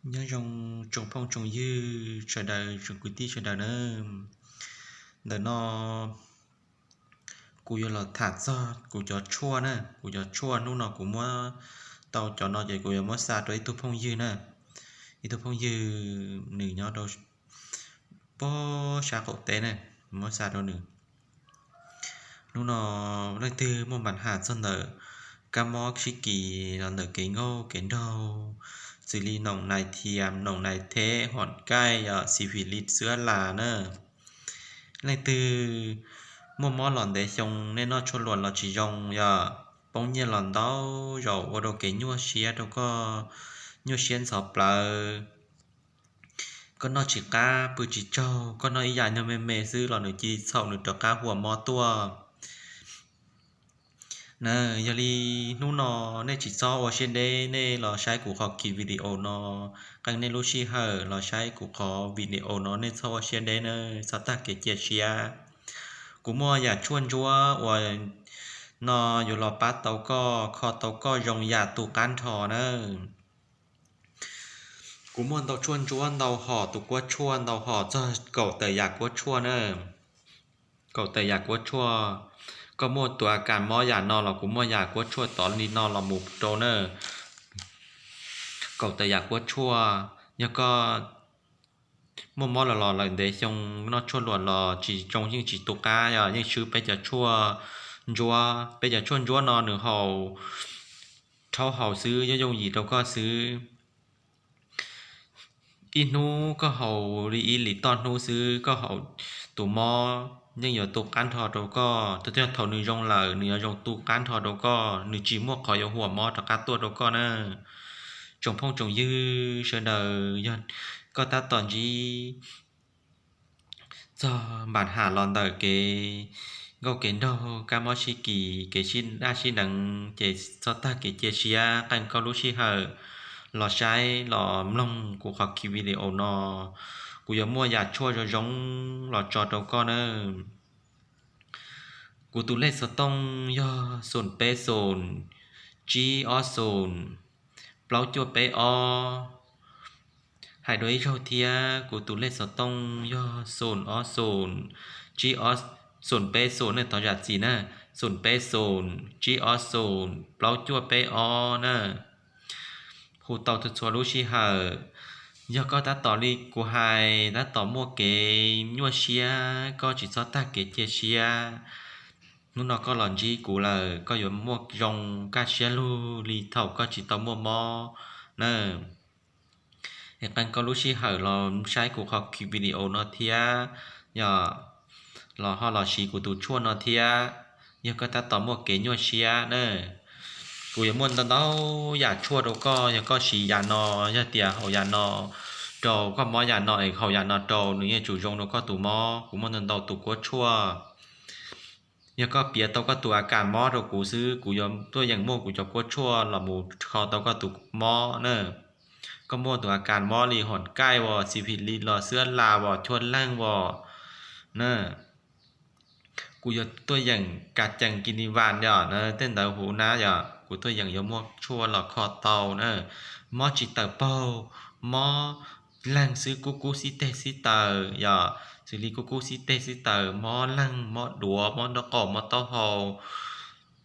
Nyob zoo tsoom phooj tsoom ywg sawv daws, tsoom kwv tij sawv daws na. Ntawm no kuv yuav los tham txog kuv cov tshuaj na, kuv cov tshuaj hnub no kuv muab tau cov no ces kuv yuav muab xa rau ib tug phooj ywg na, ib tug phooj ywg nws nyob rau pem sab qaum teb na, muab xa rau nws. Hnub no leej twg muaj npam has txog ntawm kab mob sib kis los ntawm kev nkauj kev nraug, xws li noom nais thiam, noom nais theb, hom kaij, yog xi fis lis xwb las na. Leej twg muaj mob los ntev xyoo, nej noj tshuaj luam los tsis zoo, yog poob nyiaj los ntau zaus ua rau kev nyuaj siab rau koj, nyuaj siab ntxhov plawv. Koj noj tsis qab pw tsis tsaug, koj noj ib yam nyuag me me xwb los nws cia li txhaum nws rov qab huam mob tuaj na. Yog li hnub no nej tsis txhob ua siab deb, nej los saib kuv qhov ki video no, qee nej lub sij hawm los saib kuv qhov video no nej txhob ua siab deb na, txhob tag kev cia siab. Kuv muaj yam tshuaj ntsuab uas no yuav los pab tau koj, kho tau koj zoo yam tu qab nrho na. Kuv muaj ntau tshuaj ntsuab, ntau hom tus kuab tshuaj, ntau hom txog kaum tawm yam kuab tshuaj na. Kaum tawm yam kuab tshuaj, koj muaj tus a kas mob yam no los kuv muaj yam kuab tshuaj tod li no los mus rau na. Kaum tawm yam kuab tshuaj, yog koj muaj mob los los lawm ntev xyoo, noj tshuaj luam los tsis zoo, yeej tsis tu qab, yog yeej swb peb cov tshuaj ntsuab. Peb cov tshuaj ntsuab no nws haus, rhaub haus xwb, yooj yooj yim rau koj xwb. Ib hnub koj haus li ib lis toj hnub xwb, koj haus, tus mob yeej yuav tu qab nrho rau koj. Thaum, thaum nws zoo lawm nws yuav zoo tu qab nrho rau koj, nws tsis muaj qhov yuav huam mob rov qab tuaj rau koj na. Tsoom phooj tsoom ywg sawv daws, yog koj tab tom ntsib txog npam has los ntawm kev nkauj kev nraug, kab mob sib kis, kev sib daj sib deev ces txhob tag kev cia siab, qee koj lub sij hawm los saib los mloog kuv qhov ki video no. Kuv yuav muaj yam tshuaj zoo zoo los tso rau koj na. Kuv tus lej xov tooj yog xoom peb xoom, tsib ob xoom, plaub cuaj peb ob. Hais dua ib zaug thiab, kuv tus lej xov tooj yog xoom ob xoom, tsib ob, xoom peb xoom ne, thov zam txim na, xoom peb xoom, tsib ob xoom, plaub cuaj peb ob na. Hu tau txhua txhua lub sij hawm. Yog koj tab tom li kuv hais, tab tom muaj kev nyuaj siab, koj tsis txhob tag kev cia siab. Hnub no koj los ntsib kuv lawm, koj yuav muaj zoo kaj siab lug li thaum koj tsis tau muaj mob na. Es qee koj lub sij hawm los saib kuv qhov ki video no thiab, yog los ho los siv kuv tus tshuaj no thiab, yog koj tab tom muaj kev nyuaj siab na. Kuv yuav muaj ntau ntau yam tshuaj rau koj, yog koj siv yam no, yog tias haus yam no rau, koj mob yam no es haus yam no rau, nws yeej tsum zoo rau koj tus mob. Kuv muaj ntau ntau tus kuab tshuaj. Yog koj piav tau koj tus a kas mob rau kuv xwb, kuv yuav tuaj yeem muaj kuv cov kuab tshuaj los mus kho tau koj tus mob na. Koj muaj tus a kas mob li hom kaij os, xi fis lis los xwb las os, chua leej os na, kuv yuav tuaj yeem kas cees ki ni vas yom, tej ntawd huv na yom, kuv tuaj yeem yuav muaj tshuaj los kho tau na. Mob tsis tawm paug, mob leeg xwb, kub kub xib teg xib taws yom, xws li kub kub xib teg xib taws, mob leeg, mob duav, mob nraub qaum, mob taub hau.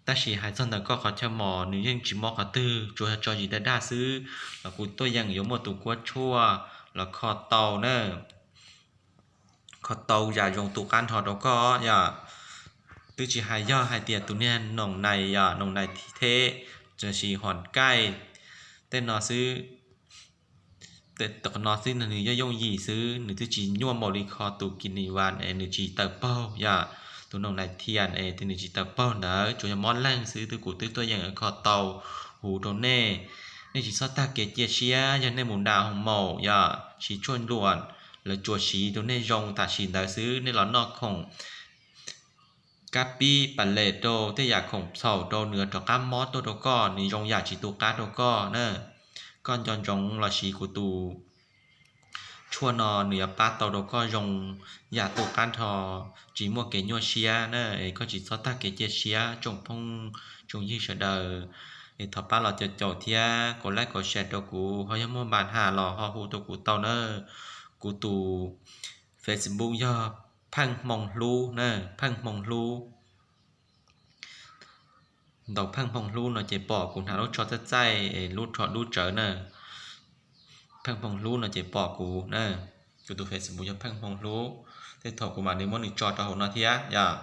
Tab sis hais txog ntawm koj qhov chaw mos nws yeej tsis mob qhov twg, tsuas yog tso zis daj daj xwb los kuv tuaj yeem yuav muaj tus kuab tshuaj los kho tau na. Kho tau yam zoo tu qab nrho rau koj yom. Twb tsis hais yog hais tias tus niag noom nais yom, noom nais theb, txawm sis hom kaij, tej no xwb, tej no xwb nws yooj yooj yim xwb, nws twb tsis nyuaj npaum li kho tus ki ni vas es nws tsis tawm paug yom. Tus noom nais thiam es nws tsis tawm paug ntawd, tsuas yog mob leeg xwb, twb kuv twb tuaj yeem kho tau huv rau nej. Nej tsis txhob tag kev cia siab, yog nej mus nram hoo maum yom, siv tshuaj luam, lawv tsuas siv rau nej zoo tam sim ntawd xwb, nej los noj khoom kab pib pas les rau, tej yam khoom txhaum rau, nws rov qab mob tuaj rau koj, nws zoo yam tsis tu qab rau koj na. Koj nco ntsoov los siv kuv tus tshuaj no, nws yuav pab tau rau koj zoo yam tu qab nrho, tsis muaj kev nyuaj siab na, es koj tsis txhob tag kev cia siab tsoom phooj tsoom ywg sawv daws. Es thov pab los caum caum thiab kom like kom share rau kuv, ho yog muaj npa has los ho hu rau kuv tau na. Kuv tus Facebook yog Pheej Hmoo Hlub na, Pheej Hmoo Hlub. Ntaus Pheej Hmoo Hlub no ces pom kuv hnav lub tsho txaij txaij, lub tsho dub tsawv na. Pheej Hmoo Hlub no ces pom kuv na. Kuv tus Facebook yog Pheej Hmoo Hlub, tej thaum kuv mam li muab nws tso rau hauv no thiab yom.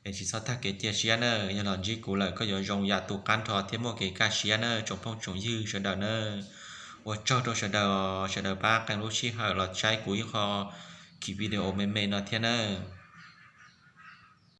Es tsis txhob tag kev cia siab na, yog los ntsib kuv lawm koj yuav zoo yam tu qab nrho thiab muaj kev kaj siab na tsoom phooj tsoom ywg sawv daws na. Ua tsaug rau sawv daws, sawv daws pab qee lub sij hawm los saib kuv ib qho khiv video me me no thiab na.